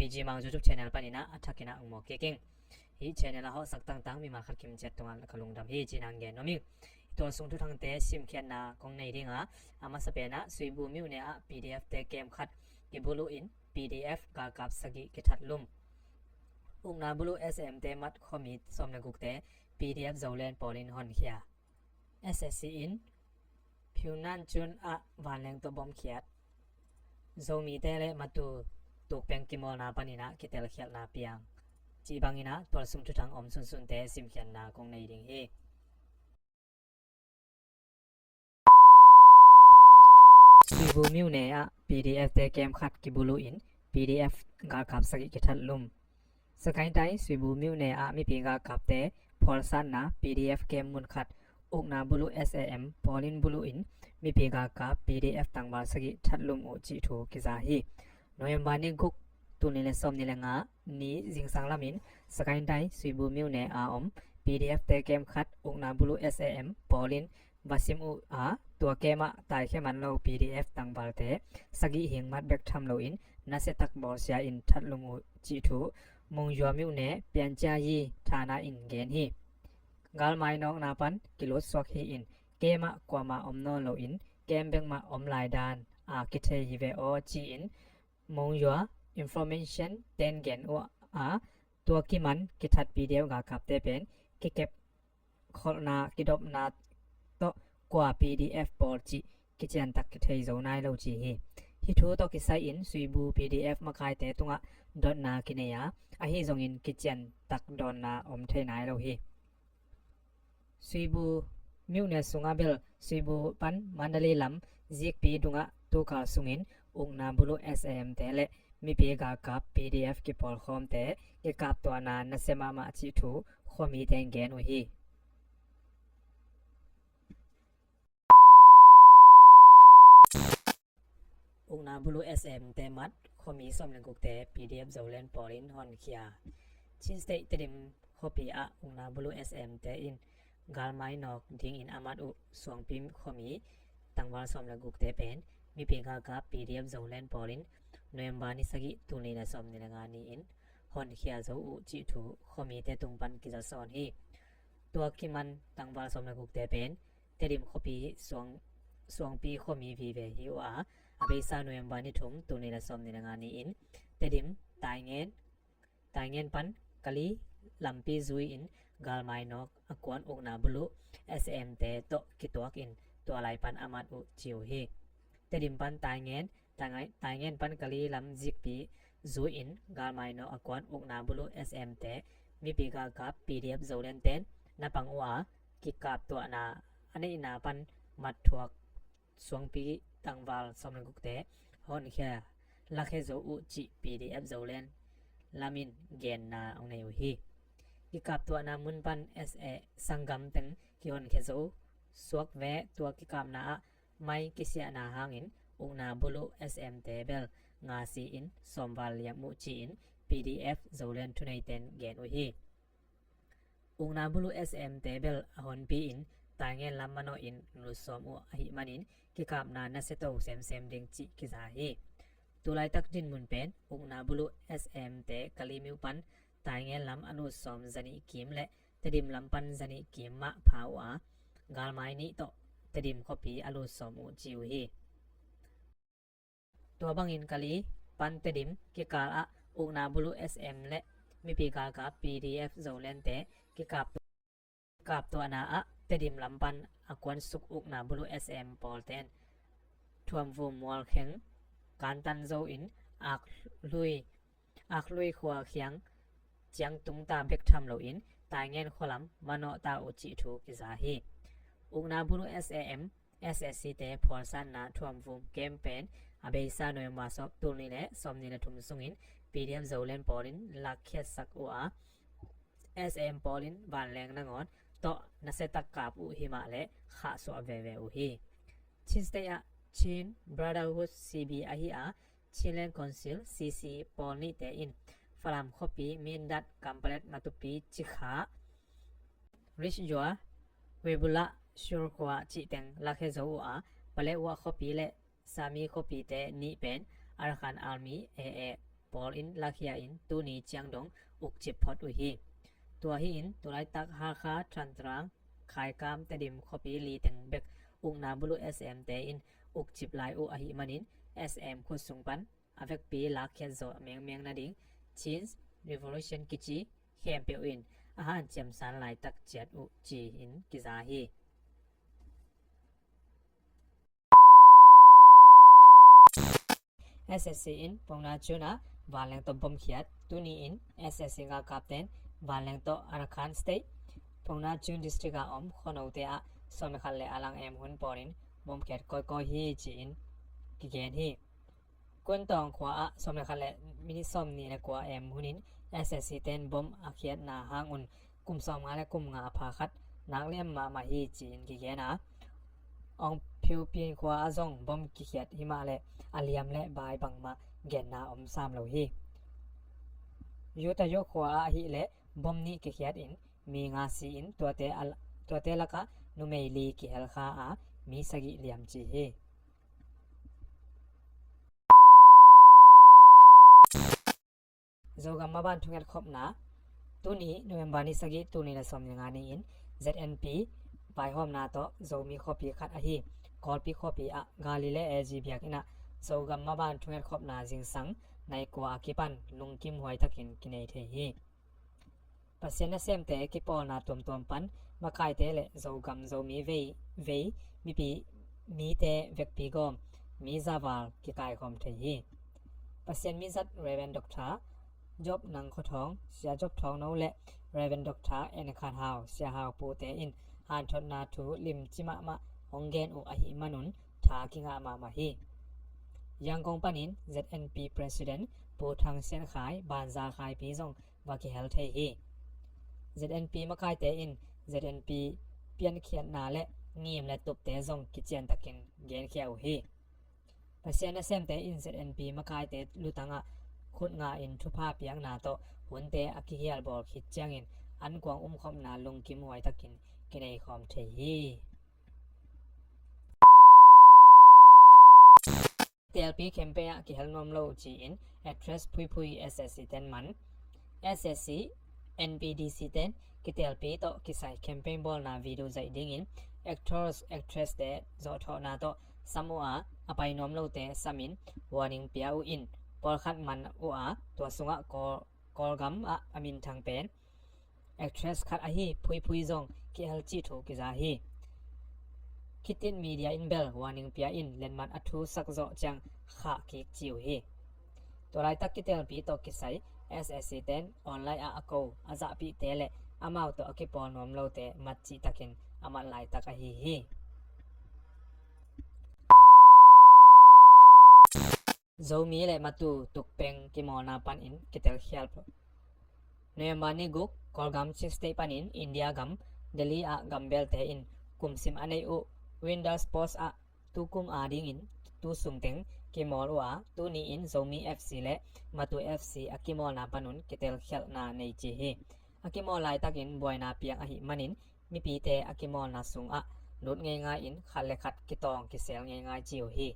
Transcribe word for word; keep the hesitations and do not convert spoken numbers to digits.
Gmang YouTube channel panin ah a thakin ah ong mawk kik ing. Hih channel a hawhsak tangtang mimal khat kim ciat tungah ka lungdam hi ci-in ah gen nuam ing. Tualsung thuthangte simkhiatna kong nei ding a, a masa pen ah Suibu myone ah P D F te camp khat kibulh uh in P D F galkap sagih kithatlum. Ukna buluh S A M te mat khuami sawm le gukte P D F Zoland pawl in honkhia. S A C in Pyunanchun ah vanleng tawh bomkhiat. Zomite le matu tukpeng kimawlna panin ah kitelkhialhna piang. Cih bangin ah tualsung thuthang om sunsunte simkhiatna kong nei ding hi. Suibu myone ah P D F te camp khat kibulh uh in P D F galkap sagih kithatlum. Sagaing Taing Suibu myone ah mipi galkapte phawlsatna P D F camp mun khat ukna buluh S A M pawl in bulh uh in mipi galkap P D F tangval sagih thatlum uh cih thu kiza hi. November ni guk, tul nih le sawmnih le nga ni zingsang lamin Sagaing Taing Suibu myone a om P D F te camp khat ukna buluh S A M pawl in va sim uh a, tua camp ah taikhia man lo P D F tangvalte sagih hing mat bek tham loin nasiatak bawlsia in thatlum uh cih thu Monywa myone Pianchayi thana in gen hi. Galmai nawkna pan kilutsuak hi-in camp ah kuamah om nawn loin camp bek mah om lai dan a kithei hi ve aw ci-in Monywa Information ten gen uh a, tua kiman kithat P D F galkapte pen kikep kholhna kidopna tawh kua P D F pawl cih kiciantak kithei zo nai lo ci hi. Hih thu tawh kisai-in Suibu P D F makaite tungah dotna kinei a, ahi zongin kiciantak dawnna om thei nai lo hi. Suibu myone sungah bel Suibu pan Mandalay lam zikpi dungah tukal sungin ukna buluh S A M te le mipi galkap P D F kipawlkhawmte kikaptuahna nasia mahmah cih thu khuamite in gen uh hi. Ukna buluh S A M te mat khuami sawm le gukte P D F Zoland pawl in honkhia. Chin State Tedim khuapi ah ukna buluh S A M te in galmai nawk dingin a mat uh Suangpi khuami tangval sawm le gukte pen mipi galkap P D F Zoland pawl in November ni sagih, tul nih le sawmnih le nga ni-in honkhia zo uh cih thu khuamite tung pan kizasawn hi. Tua kiman tangval sawm le gukte pen Tedim khuapi Suang, Suangpi khuami vive hi uh a, a beisa November ni thum, tul nih le sawmnih le nga ni-in Tedim Taingen Taingen pan Kali lampi zui-in galmai nawk a kuan ukna buluh S A M te tawh kituakin tua lai pan a mat uh ci uh hi. Tedim pan Taingen, Taingen pan Kali lam zikpi zui-in galmai nawk a kuan ukna buluh S A M te mipi galkap P D F Zoland ten na pang uh a, kikaptuahna a neihna pan matthuak Suangpi tangval sawm le gukte honkhia lakhia zo uh cih P D F Zoland lamin genna ong nei uh hi. Kikaptuahna mun pan S A sanggam teng kihonkhia zo suak ve. Tua kikapna ah mai kisiahna hangin ukna buluh S A M te bel nga si-in sawmval liam uh ci-in P D F Zoland thuneiten gen uh hi. Ukna buluh S A M te bel a honpi-in Taingen lam manawhin lutsawm uh ahih manin kikapna nasiato semsem ding cih kiza hi. Tulaitak dinmun pen ukna buluh S A M te Kali myo pan Taingen lam a lutsawm zanih kim le Tedim lam pan zanih kim mah pha uh a, galmai nih tawh Tedim khuapi a lutsawm uh ci uh hi. Tua bangin Kali pan Tedim kikal ah ukna buluh S A M le mipi galkap P D F Zolandte kikap, kikaptuahna ah Tedim lam pan a kuansuk ukna buluh S A M pawlten Thuamvum mualkheng kantan zo in Aklui, Aklui khua khiang ciang tungta bek tham loin Taingen khualam manawhta uh cih thu kiza hi. Ukna buluh S A M S A C te phualsanna Thuamvum camp pen a beisa November sawm, tul nih le sawmnih le thum sungin P D F Zoland pawlin lakkhiatsak uh a, S A M pawlin vanleng nangawn tawh nasiatak kap uh himah le khahsuah veve uh hi. Chin State ah Chin Brotherhood C B ahi a, Chinland Council C C pawl nihte in Falam khuapi Mindat Kampalet Matupi Cikha Rijua Webula Shurkhua cihteng lakhia zo uh a, Paletwa khuapi le Sami khuapite nih pen Arakan Army A A pawl in lakhia in tuni ciang dong ukcip phot uh hi. Tua hi in tulaitak Hakha, Thantrang, Khaikam, Tedim khuapi li teng bek ukna buluh S M te in ukcip lai uh ahih manin S M khut sung pan a vekpi lakkhiat zawh mengmeng nading Chin Revolution kici khempeuh in a hanciamsan laitak ciat uh ci-in kiza hi. S S C in Pongna Chuna vanleng tawh bomkhiat. Tuni in S S C galkapten vanleng tawh Arakan State, Pongna Chun District a om khuanote ah sawm le khat le a lang em hun pawlin bomkhiat kawikawi hi ci-in kigen hi. Kuntawng khua ah sawm le khat le minit sawm nih le kua em hunin S S C ten bom a khiatna hang un kum sawmnga le kum nga a pha khat nak liam mahmah hi ci-in kigen a, Aung Phiu Pin khua ah zong bom kikhiat himah le a liam le bai bangmah genna om sam lo hi. Yutayo khua ah ahih le bom nih kikhiat in mi nga si in tuate, tuate lakah numei li kihel kha a mi sagih liam ci hi. Zogam maban thunget khopna. Tuni November ni sagih, tuni na sawm ni nga ni in Z N P vaihawmna tawh Zomi khuapi khat ahi Kawlpi khuapi ah Galilee A G biakinn ah Zogam maban thunget khopna zingsang nai kua a kipan lungkim huaitakin kinei thei hi. Pasian nasemte kipawlna tuamtuam pan makaite le Zogam Zomi vei, vei mipi mite vekpi gawm mi zaval kikaikhawm thei hi. Pasian mizat Rev. Doctor Job Nang Khua Thawng, Sia Job Thawng No le Rev. Doctor En Khan Hau, Sia Hau Pu te in hanthotna thu limci mahmah hong gen uh ahih manun tha kingah mahmah hi. Yangon panin Z N P President Pu Thang Sian Khai, Banza Khaipi zong va kihel thei hi. Z N P makaite in Z N P piankhiatna le ngim le tupte zong kiciantakin genkhia uh hi. Pasian nasemte in Z N P makaite lutangah khut nga in thupha piakna tawh hunte a kihial bawl khit ciangin ankuang umkhopna lungkim huaitakin kineikhawm thei hi. Telpi campaign ah kihel nuam lo ci-in actress Phui Phui S S C ten man. S S C, N P D C ten kitelpi tawh kisai campaign bawlna video zaih dingin actors, actress te zawhthawhna tawh sam uh a, a pai nuam lote samin warning pia uh in pawlkhat man uh a, tua sungah Kawl, Kawlgam ah a minthang pen actress khat ahi Phui Phui zong kihel cih thu kiza hi. Khitin media in bel warning pia in letmat a thu sak zawh ciang khah kik ci uh hi. Tua laitak kitelpi tawh kisai S S C ten online ah a ko a zahpihte le amau tawh a kipawl nuam lote mat cihtakin a mat laitak ahi hi. Zomi le Matu tukpeng kimawlna panin kitelkhial. November ni guk, Kawlgam Chin State panin India gam Delhi ah gambelte in kumsim a neih uh Winter Sports ah tukum adingin tu sungteng kimawl uh a, tuni in Zomi F C le Matu F C a kimawlna panun kitelkhialhna nei ci hi. A kimawl laitakin buaina piang ahih manin mipite a kimawlna sungah lut ngeingai in khat le khat kitawng kisel ngeingai ci uh hi.